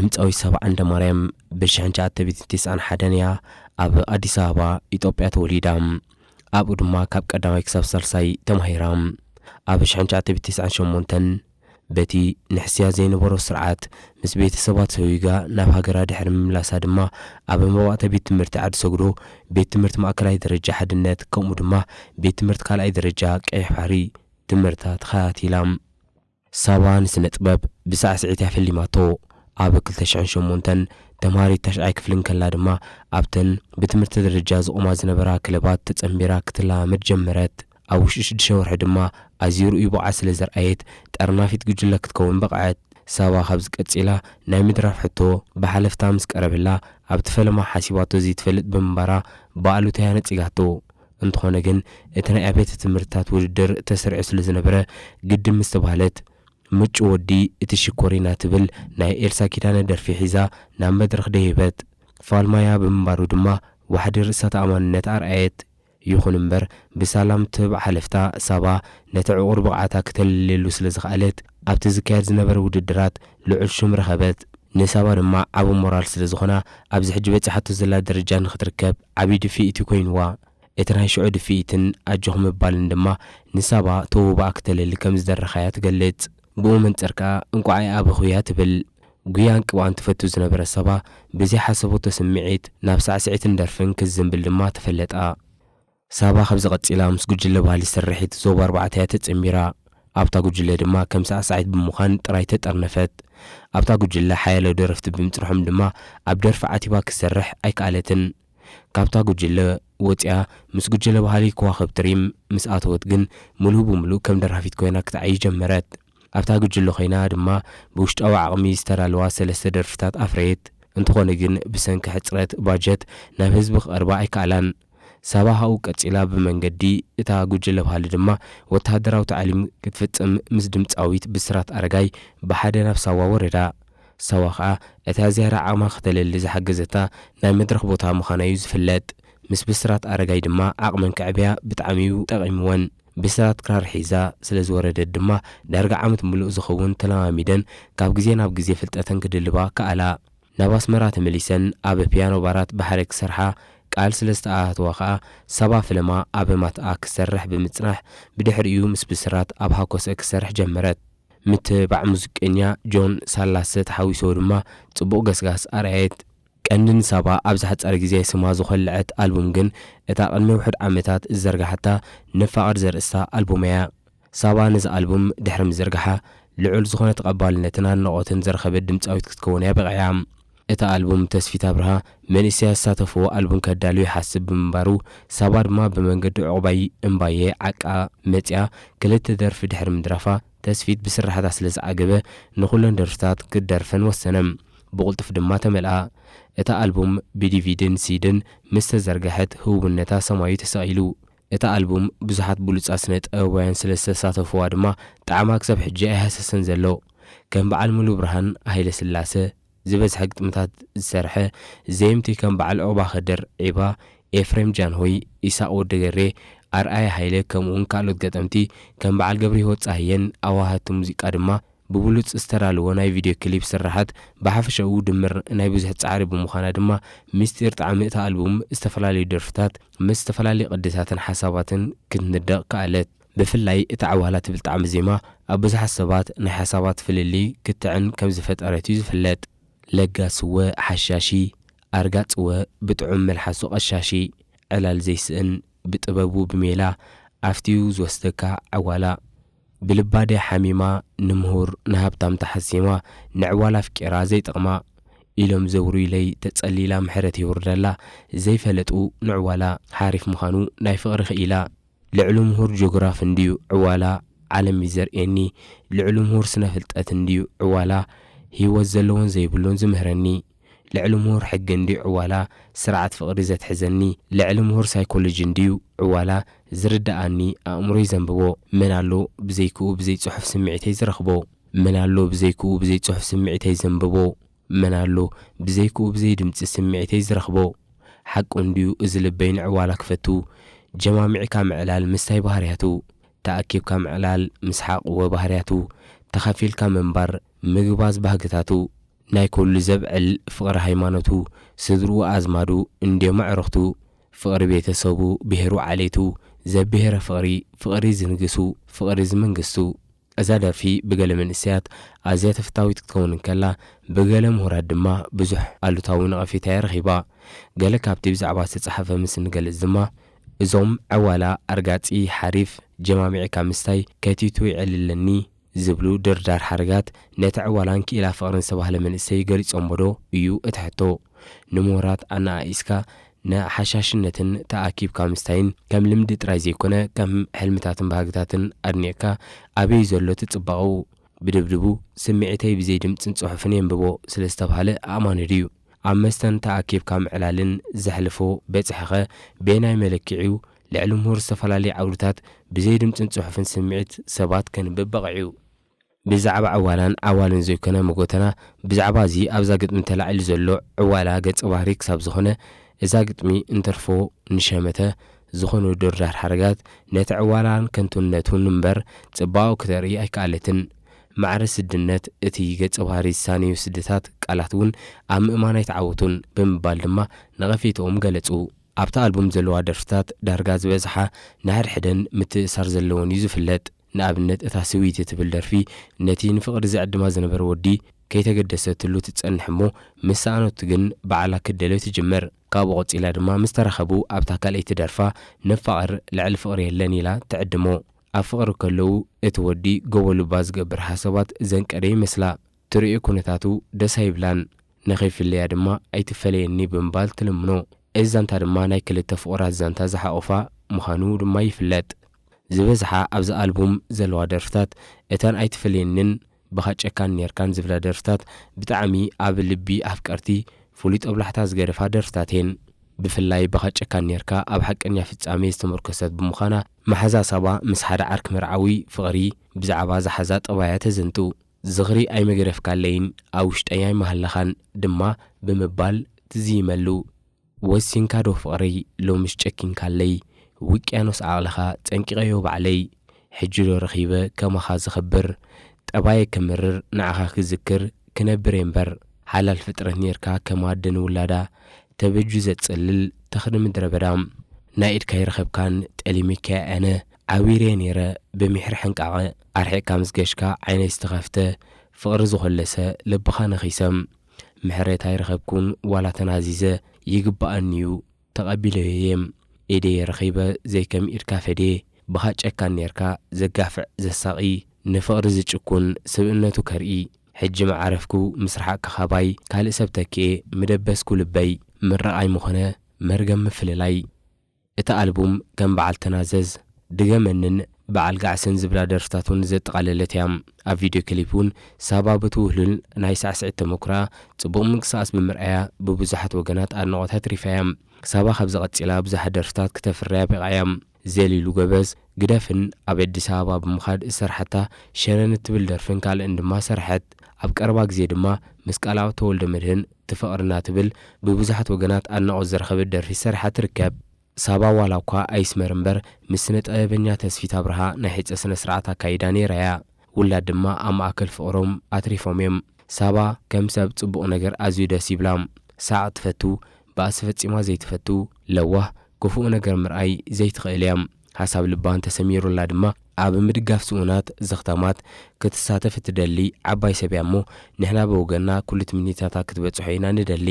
ድምፃዊት ሳባ ዓንደማርያም ብ ሽሕን ትሽዓተ ሚእትን ተስዓን ሓደን እያ ኣብ ኣዲስ ኣበባ ኢትዮጵያ ተወሊዳ። ኣብኡ ድማ ካብ ቀዳማይ ክሳብ ሳልሳይ ተማሂራ። ኣብ ሽሕን ትሽዓተ ሚእትን ተስዓን ሸሞንተን በቲ ንሕስያ ዘይነበሮ ስርዓት ምስ ቤተሰባ ተሰጒጋ ናብ ሃገራ ድሕሪ ምምላሳ ድማ ኣብ መባእታ ቤት ትምህርቲ ዓዲ ሰግዶ ቤት ትምህርቲ ማእከላይ ደረጃ ሓድነት ከምኡ ድማ ቤት ትምህርቲ ካልኣይ ደረጃ ቀይሕ ባሕሪ ትምህርታ ተኸታቲላ። ሳባ ንስነ ጥበብ ብሳዕስዒት እያ ፈሊማቶ። ኣብ ክልተ ሽሕን ሸሞንተን ተምሃሪት ታሽዓይ ክፍሊ እንከላ ድማ ኣብተን ብትምህርቲ ደረጃ ዝቖማ ዝነበራ ክለባት ተጸንቢራ ክትለማመድ ጀመረት። ኣብ ውሽጢ ሽዱሽተ ወርሒ ድማ ኣዝዩ ርኡይ ብቕዓት ስለ ዘርኣየት ጠርናፊት ጉጅለ ክትከውን በቕዐት። ሳባ ካብዚ ቀጺላ ናይ ምድራፍ ሕቶ ብሓለፍታ ምስ ቀረበላ ኣብቲ ፈለማ ሓሲባቶ ዘይትፈልጥ ብምንባራ ብኣሉታ እያ ነጺጋቶ። እንተኾነ ግን እቲ ናይ ኣብያተ ትምህርትታት ውድድር ተሰሪዑ ስለ ዝነበረ ግድን ምስ ተባህለት ምጩ ወዲ እቲ ሽኮሪና ትብል ናይ ኤልሳ ኪዳነ ደርፊ ሒዛ ናብ መድረኽ ደየበት። ፋልማያ ብምንባሩ ድማ ዋሕዲ ርእሰ ተኣማንነት ኣርኣየት። ይኹን እምበር ብሳላም ትህብ ሓለፍታ ሳባ ነቲ ዕቑር ብቕዓታ ክተልልየሉ ስለ ዝኸኣለት ኣብቲ ዝካየድ ዝነበረ ውድድራት ልዑል ሽም ረኸበት። ንሳባ ድማ ዓቢ ሞራል ስለ ዝኾና ኣብዚ ሕጂ በጺሓቶ ዘላ ደረጃ ንኽትርከብ ዓቢ ድፍኢት እዩ ኮይንዋ። እቲ ናይ ሽዑ ድፍኢትን ኣጆኹ ምባልን ድማ ንሳባ ተውባኣ ክተለሊ ከም ዝደረኻያ ትገልጽ። ብኡ መንጽር ከኣ እንቋዕ ኣይኣበኹያ ትብል። ጉያን ቅብኣን ትፈቱ ዝነበረ ሳባ ብዘይሓሰበቶ ስምዒት ናብ ሳዕስዒትን ደርፍን ክትዝንብል ድማ ተፈለጣ። ሳባ ካብዚ ቀጺላ ምስ ጉጅለ ባህሊ ስርሒት ዞባ ኣርባዕተ እያ ተጸንቢራ። ኣብታ ጉጅለ ድማ ከም ሳዕሳዒት ብምዃን ጥራይ ተጠርነፈት። ኣብታ ጉጅለ ሓያሎ ደረፍቲ ብምጽንሖም ድማ ኣብ ደርፊ ዓቲባ ክትሰርሕ ኣይከኣለትን። ካብታ ጉጅለ ወጺኣ ምስ ጉጅለ ባህሊ ከዋኽብቲ ሪም ምስ ኣተወት ግን ምሉእ ብምሉእ ከም ደራፊት ኮይና ክትዓዪ ጀመረት። ኣብታ ጉጅለ ኮይና ድማ ብውሽጣዊ ዓቕሚ ዝተዳለዋ ሰለስተ ደርፍታት ኣፍረየት። እንተኾነ ግን ብሰንኪ ሕጽረት ባጀት ናብ ህዝቢ ክቐርባ ኣይከኣላን። ሳባ ካብኡ ቀጺላ ብመንገዲ እታ ጉጅለ ባህሊ ድማ ወተሃደራዊ ታዕሊም ክትፍጽም ምስ ድምጻዊት ብስራት ኣረጋይ ብሓደ ናብ ሳዋ ወረዳ። ሳዋ ከኣ እታ ዝያዳ ዓቕማ ክተለሊ ዝሓገዘታ ናይ መድረኽ ቦታ ምዃና እዩ ዝፍለጥ። ምስ ብስራት ኣረጋይ ድማ ዓቕመን ከዕብያ ብጣዕሚ እዩ ጠቒምወን። ብስራት ክራር ሒዛ ስለ ዝወረደት ድማ ዳርጋ ዓመት ምሉእ ዝኸውን ተለማሚደን ካብ ግዜ ናብ ግዜ ፍልጠተን ክድልባ ከኣላ። ናብ ኣስመራ ተመሊሰን ኣብ ፒያኖ ባራት ብሓደ ክሰርሓ ቃል ስለ ዝተኣታተዋ ከኣ ሳባ ፈለማ ኣብ ማትኣ ክሰርሕ ብምጽናሕ ብድሕሪኡ ምስ ብስራት ኣብ ሃኮሰ ክሰርሕ ጀመረት። ምትብባዕ ሙዚቀኛ ጆን ሳላሰ ተሓዊስዎ ድማ ጽቡቕ ገስጋስ ኣርኣየት። ቀንዲ ንሳባ ኣብዚ ሓጻር ግዜ ስማ ዝኾለዐት ኣልቡም ግን እታ ቅድሚ ውሑድ ዓመታት ዝዘርጋሓታ ንፋቐር ዘርእስታ ኣልቡም እያ። ሳባ ነዚ ኣልቡም ድሕሪ ምዝርጋሓ ልዑል ዝኾነ ተቐባልነትን ኣድናቖትን ዝረኸበት ድምጻዊት ክትከውን እያ በቒዓ። እቲ ኣልቡም ተስፊት ኣብርሃ መንእሰያት ዝሳተፍዎ ኣልቡም ከዳሉ ይሓስብ ብምንባሩ ሳባ ድማ ብመንገዲ ዑቕባይ እምባየ ዓቃ መጺኣ ክልተ ደርፊ ድሕሪ ምድራፋ ተስፊት ብስራሓታ ስለ ዝዓገበ ንኹለን ደርፍታት ክደርፈን ወሰነ። ብቕልጡፍ ድማ ተመልኣ። እታ ኣልቡም ብዲቪድን ሲድን ምስ ተዘርግሐት ህቡብነታ ሰማዩ ተሰቒሉ። እታ ኣልቡም ብዙሓት ብሉጻት ስነ ጥበባውያን ስለ ዝተሳተፍዋ ድማ ጣዕማ ክሳብ ሕጂ ኣይሃሰሰን ዘሎ። ከም በዓል ሙሉብርሃን ሃይለስላሰ ዝበዝሐ ግጥምታት ዝሰርሐ፣ ዘየምቲ ከም በዓል ዑቕባ ከድር ዒባ፣ ኤፍሬም ጃንሆይ፣ ኢሳቕ ወዲ ገሬ፣ ኣርኣያ ሃይለ ከምኡውን ካልኦት ገጠምቲ ከም በዓል ገብረሂወት ጸሃየን ኣዋሃድቲ ሙዚቃ ድማ ብብሉጽ ዝተዳለወ ናይ ቪድዮ ክሊፕ ስርሓት ብሓፈሻኡ ድምር ናይ ብዙሕ ጻዕሪ ብምዃና ድማ ምስጢር ጣዕሚ እታ ኣልቡም ዝተፈላለዩ ደርፍታት ምስ ዝተፈላለዩ ቅድታትን ሓሳባትን ክትንደቕ ከኣለት። ብፍላይ እታ ዓዋላ ትብል ጣዕሚ ዜማ ኣብ ብዙሓት ሰባት ናይ ሓሳባት ፍልልይ ክትዕን ከም ዝፈጠረት እዩ ዝፍለጥ። ለጋስወ ሓሻሺ፣ ኣርጋጽወ ብጥዑም መልሓሱ ቀሻሺ፣ ዕላል ዘይስእን ብጥበቡ ብሜላ ኣፍትዩ ዝወስደካ ዓዋላ። ብልባደ ሓሚማ ንምሁር ንሃብታም ተሓሲማ፣ ንዕዋላ ኣፍቂራ ዘይጠቕማ ኢሎም ዘውርዩለይ ተጸሊላ ምሕረት የውርደላ ዘይፈለጡ ንዕዋላ ሓሪፍ ምዃኑ ናይ ፍቕሪ ክኢላ። ልዕሊ ምሁር ጂኦግራፍ እንድዩ ዕዋላ ዓለም ይዘርእየኒ፣ ልዕሊ ምሁር ስነ ፍልጠት እንድዩ ዕዋላ ህይወት ዘለዎን ዘይብሉን ዝምህረኒ። ልዕሊ ምሁር ሕጊ እንድዩ ዕዋላ ስርዓት ፍቕሪ ዘትሕዘኒ፣ ልዕሊ ምሁር ሳይኮሎጂ እንድዩ ዕዋላ ዝርድኣኒ ኣእምሮይ ዘንብቦ። መን ኣሎ ብዘይ ክኡ ብዘይ ጽሑፍ ስምዒተይ ዝረኽቦ? መን ኣሎ ብዘይ ክኡ ብዘይ ጽሑፍ ስምዒተይ ዘንብቦ? መን ኣሎ ብዘይ ክኡ ብዘይ ድምጺ ስምዒተይ ዝረኽቦ? ሓቁ እንድዩ እዚ ልበይ ንዕዋላ ክፈቱ፣ ጀማሚዕካ ምዕላል ምስታይ ባህርያቱ፣ ተኣኪብካ ምዕላል ምስሓቕ ወባህርያቱ፣ ተኻፊልካ ምንባር ምግባዝ ባህግታቱ። ናይ ኩሉ ዘብዕል ፍቕሪ ሃይማኖቱ፣ ስድርኡ ኣዝማዱ እንድዮም ኣዕሩኽቱ፣ ፍቕሪ ቤተሰቡ ብሄሩ ዓሌቱ፣ ዘብሄረ ፍቕሪ፣ ፍቕሪ ዝንግሱ፣ ፍቕሪ ዝመንግስቱ። እዛ ደርፊ ብገለ መንእሰያት ኣዝያ ተፈታዊት ክትከውን እንከላ፣ ብገለ ምሁራት ድማ ብዙሕ ኣሉታዊ ነቐፌታ እያ ረኺባ። ገለ ካብቲ ብዛዕባ ዝተጻሕፈ ምስ እንገልጽ ድማ፣ እዞም ዕዋላ ኣርጋጺ ሓሪፍ ጀማሚዕካ ምስታይ ከቲቱ ይዕልለኒ ዝብሉ ድርዳር ሓረጋት ነቲ ዕዋላን ክኢላ ፍቕርን ዝተባህለ መንእሰይ ገሊጾምዎ ዶ እዩ እቲ ሕቶ። ንምሁራት ኣነኣኢስካ ንሓሻሽነትን ተኣኪብካ ምስታይን ከም ልምዲ ጥራይ ዘይኮነ ከም ሕልምታትን ባህግታትን ኣድኒቕካ ኣበይ ዘሎ እቲ ጽባቐኡ ብድብድቡ ስምዒተይ ብዘይ ድምጽን ጽሑፍን የንብቦ ስለ ዝተባህለ ኣእማኒ ድዩ? ኣብ መስተን ተኣኪብካ ምዕላልን ዘሕልፎ በጽሐኸ በየናይ መለክዒኡ ልዕሊ ምሁር ዝተፈላለየ ዓውድታት ብዘይ ድምጽን ጽሑፍን ስምዒት ሰባት ከንብብ በቒዑ? ብዛዕባ ዕዋላን ዓዋልን ዘይኮነ መጎተና፣ ብዛዕባ እዚ ኣብዛ ግጥሚ ተላዒሉ ዘሎ ዕዋላ ገጸ ባህሪ ክሳብ ዝኾነ፣ እዛ ግጥሚ እንትርፎ ንሸመተ ዝኾኑ ድርዳር ሓረጋት ነቲ ዕዋላን ከንቱነቱን እምበር ጽባቐኡ ክተርኢ ኣይከኣለትን። ማዕረ ስድነት እቲ ገጸ ባህሪ ዝሳነዩ ስድታት ቃላት እውን ኣብ ምእማን ኣይተዓወቱን ብምባል ድማ ነቐፌትኦም ገለጹ። ኣብታ ኣልቡም ዘለዋ ደርፍታት ዳርጋ ዝበዝሓ ንሓድሕደን ምትእሳር ዘለወን እዩ ዝፍለጥ። ንኣብነት እታ ስዊት እትብል ደርፊ ነቲ ንፍቕሪ ዝዕድማ ዝነበረ ወዲ ከይተገደሰትሉ ትጸንሕ እሞ ምስ ሰኣነቱ ግን ባዕላ ክትደልዮ ትጅምር። ካብኡ ቀጺላ ድማ ምስ ተራኸቡ ኣብታ ካልኣይቲ ደርፋ ንፋቐር ልዕሊ ፍቕሪ የለን ኢላ ትዕድሞ። ኣብ ፍቕሪ ከለዉ እቲ ወዲ ጎቦ ልባ ዝገብር ሓሳባት ዘንቀደ ይመስላ። ትርእዮ ኩነታቱ ደስ ኣይብላን። ንኸይፍለያ ድማ ኣይትፈለየኒ ብምባል ትልምኖ። እዚ ዛንታ ድማ ናይ ክልተ ፍቑራት ዛንታ ዝሓቖፋ ምዃኑ ድማ ይፍለጥ። ዝበዝሓ ኣብዚ ኣልቡም ዘለዋ ደርፍታት እተን ኣይትፈለየንን ብኻ ጨካን ኔርካን ዝብላ ደርፍታት ብጣዕሚ ኣብ ልቢ ኣፍቀርቲ ፍሉይ ጦብላሕታ ዝገደፋ ደርፍታት እየን። ብፍላይ ብኻ ጨካን ኔርካ ኣብ ሓቀኛ ፍጻሜ ዝተመርኮሰት ብምዃና መሓዛ ሳባ ምስ ሓደ ዓርኪ መርዓዊ ፍቕሪ ብዛዕባ ዝሓዛ ጠባያ ተዘንቱ። ዝኽሪ ኣይመገደፍካለይን ኣብ ውሽጠይ ኣይመሃለኻን ድማ ብምባል ትዝይመሉ። ወሲንካ ዶ ፍቕረይ ሎምስ ጨኪንካለይ፣ ውቅያኖስ ዓቕልኻ ጸንቂቐዮ ባዕለይ። ሕጂ ዶ ረኺበ ከማኻ ዘኽብር፣ ጠባየ ከምርር ንዓኻ ክዝክር ክነብር እየ እምበር። ሓላል ፍጥረት ኔርካ ከም ኣደ ንውላዳ፣ ተበጁ ዘጽልል ተኽሊ ምድረ በዳ። ናይ ኢድካ ይረኸብካን ጠሊመካያ ኣነ፣ ዓዊረየ ኔረ ብሚሕሪ ሕንቃቐ። ኣርሒቕካ ምስ ገሽካ ዓይነይ ዝተኸፍተ፣ ፍቕሪ ዝኾለሰ ልብኻ ነኺሰ። ምሕረት ኣይረኸብኩን ዋላ ተናዚዘ፣ ይግብኣኒ'ዩ ተቐቢለዮ'የ። ኢደየ ረኺበ ዘይከም ኢድካ ፈድየ፣ ብኻ ጨካን ኔርካ ዘጋፍዕ ዘሳቒ፣ ንፍቕሪ ዝጭኩን ስብእነቱ ከርኢ። ሕጂ መዓረፍኩ ምስ ረሓቕካ ካባይ፣ ካልእ ሰብ ተኪኤ ምደበስኩ ልበይ። ምርቓይ ምኾነ መርገም ምፍልላይ። እቲ ኣልቡም ከም በዓል ተናዘዝ፣ ድገመንን በዓል ጋዕስን ዝብላ ደርፍታት እውን ዘጠቓለለት እያ። ኣብ ቪድዮ ክሊፕ እውን ሳባ በቲ ውህሉል ናይ ሳዕስዒት ተመኩሮኣ ጽቡቕ ምንቅስቓስ ብምርኣያ ብብዙሓት ወገናት ኣድናቖት ኣትሪፋ እያ። ሳባ ካብዚ ቀጺላ ብዙሓት ደርፍታት ክተፍርያ በቒዓ እያ። ዘሊሉ ጎበዝ፣ ግደፍን ኣብ ኣዲስ ኣበባ ብምኻድ ዝሰርሓታ ሸነን እትብል ደርፍን ካልእን ድማ ሰርሐት። ኣብ ቀረባ ግዜ ድማ ምስ ቃልኣብ ተወልደመድህን እቲ ፍቕርና ትብል ብብዙሓት ወገናት ኣድናቖት ዝረኸበት ደርፊ ሰሪሓ ትርከብ። ሳባ ዋላ እኳ ኣይስመር እምበር ምስ ስነ ጥበበኛ ተስፊት ኣብርሃ ናይ ሕጸ ስነ ስርዓት ኣካይዳ ነይራ እያ። ውላድ ድማ ኣብ ማእከል ፍቕሮም ኣትሪፎም እዮም። ሳባ ከም ሰብ ጽቡቕ ነገር ኣዝዩ ደስ ይብላ። ሳቕ ትፈቱ፣ ባእሲ ፈጺማ ዘይትፈቱ፣ ለዋህ፣ ክፉእ ነገር ምርኣይ ዘይትኽእል እያ። ሓሳብ ልባ እንተሰሚሩላ ድማ ኣብ ምድጋፍ ስኡናት፣ ዘኽታማት ክትሳተፍ እትደሊ ዓባይ ሰብ እያ እሞ ንሕና ብወገንና ኩሉ ትምኒታታ ክትበጽሖ ኢና ንደሊ።